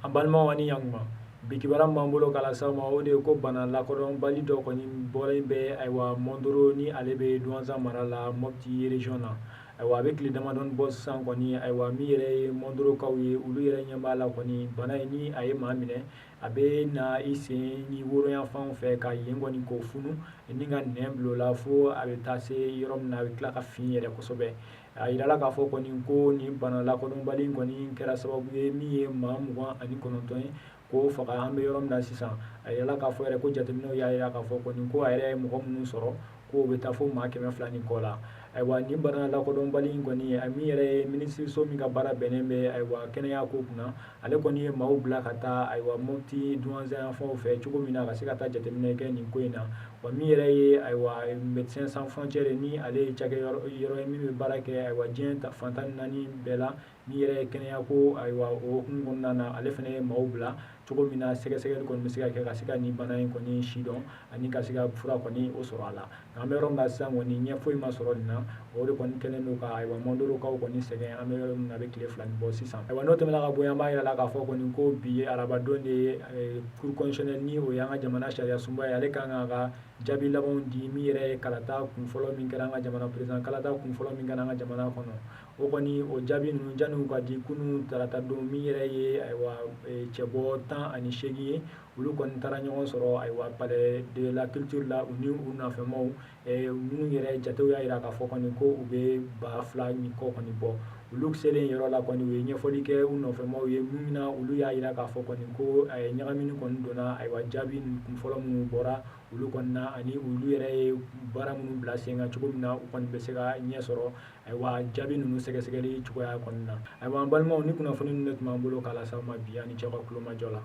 An balimaw, ani ɲankuma. Bi kibaruya min b'an bolo k'a lase aw ma, o de ye ko bana lakodɔnbali dɔ kɔni bɔlen bɛ, ayiwa, Mondoro, ni ale bɛ Douentza mara la, Mopti région na. Ayiwa, a bɛ tile damadɔni bɔ sisan kɔni. Ayiwa, min yɛrɛ ye Mondorokaw ye, olu yɛrɛ ɲɛ b'a la kɔni, bana in, ni a ye maa minɛ, a bɛ na i sen ni woroyanfanw fɛ ka yen kɔni k'o funu ni ka nɛn bila o la, fo a bɛ taa se yɔrɔ min na, a bɛ tila ka fin yɛrɛ kosɛbɛ. A yirala k'a fɔ kɔni ko nin bana lakodɔnbali kɔni kɛra sababu ye min ye maa 29 ye k'o faga an bɛ yɔrɔ min na sisan. A yirala k'a fɔ yɛrɛ ko jateminɛw y'a jira k'a fɔ kɔni ko a yɛrɛ ye mɔgɔ minnu sɔrɔ, k'o bɛ taa fo maa 200 ni kɔ la. Ayiwa, nin bana lakodɔnbali in kɔni, min yɛrɛ ye minisiriso min ka baara bɛnnen bɛ, ayiwa, kɛnɛya ko kunna, ale kɔni ye maaw bila ka taa, ayiwa, Mopti Douentza yanfanw fɛ cogo min na ka se ka taa jateminɛ kɛ nin ko in na. Wa min yɛrɛ ye, ayiwa, Médecins Sans Frontières, ni ale ye cakɛ yɔrɔ ye min bɛ baara kɛ, ayiwa, diɲɛ fan 14 bɛɛ la, min yɛrɛ ye kɛnɛya ko, ayiwa, o hukumu kɔnɔna na, ale fana ye maaw bila cogo min na sɛgɛsɛgɛli kɔni bɛ se ka kɛ ka se ka nin bana in kɔni si dɔn ani ka se ka fura kɔni o sɔrɔ a la. Nka an bɛ yɔrɔ min na sisan kɔni, ɲɛ foyi ma sɔrɔ nin na. O de kɔni kɛlen don ka, ayiwa, Mondorokaw kɔni sɛgɛn an bɛ yɔrɔ min na, a bɛ tile 2 ni bɔ sisan. Ayiwa, n'o tɛmɛna ka bɔ yen, an b'a yira la k'a fɔ kɔni ko bi ye arabadon de ye. Cour constitutionnelle, ni o y'an ka jamana sariya sunba ye, ale kan k'a ka jaabi labanw di min yɛrɛ ye kalata kunfɔlɔ min kɛra an ka jamana, président kalata kunfɔlɔ min kɛra an ka jamana kɔnɔ. O kɔni, o jaabi ninnu, janni ka di kunun tarata don, min yɛrɛ ye, ayiwa, cɛbɔ 18 ye, olu kɔni taara ɲɔgɔn sɔrɔ, ayiwa, palais de la culture la, u ni u nɔfɛmaw minnu yɛrɛ jatew y'a jira k'a fɔ kɔni ko u bɛ 2000 ni kɔ kɔni bɔ. Olu selen yɔrɔ la kɔni, u ye ɲɛfɔli kɛ u nɔfɛmaw ye min na, olu y'a jira k'a fɔ kɔni ko ɲagamini kɔni donna, ayiwa, jaabi kunfɔlɔ minnu bɔra olu kɔni na, ani olu yɛrɛ ye baara minnu bila sen kan cogo min na u kɔni bɛ se ka ɲɛ sɔrɔ, ayiwa, jaabi ninnu sɛgɛsɛgɛli cogoya kɔni na. Ayiwa, an balimaw, ni kunnafoni ninnu de tun b'an bolo k'a lase aw ma bi. Aw ni ce aw ka tulomajɔ la.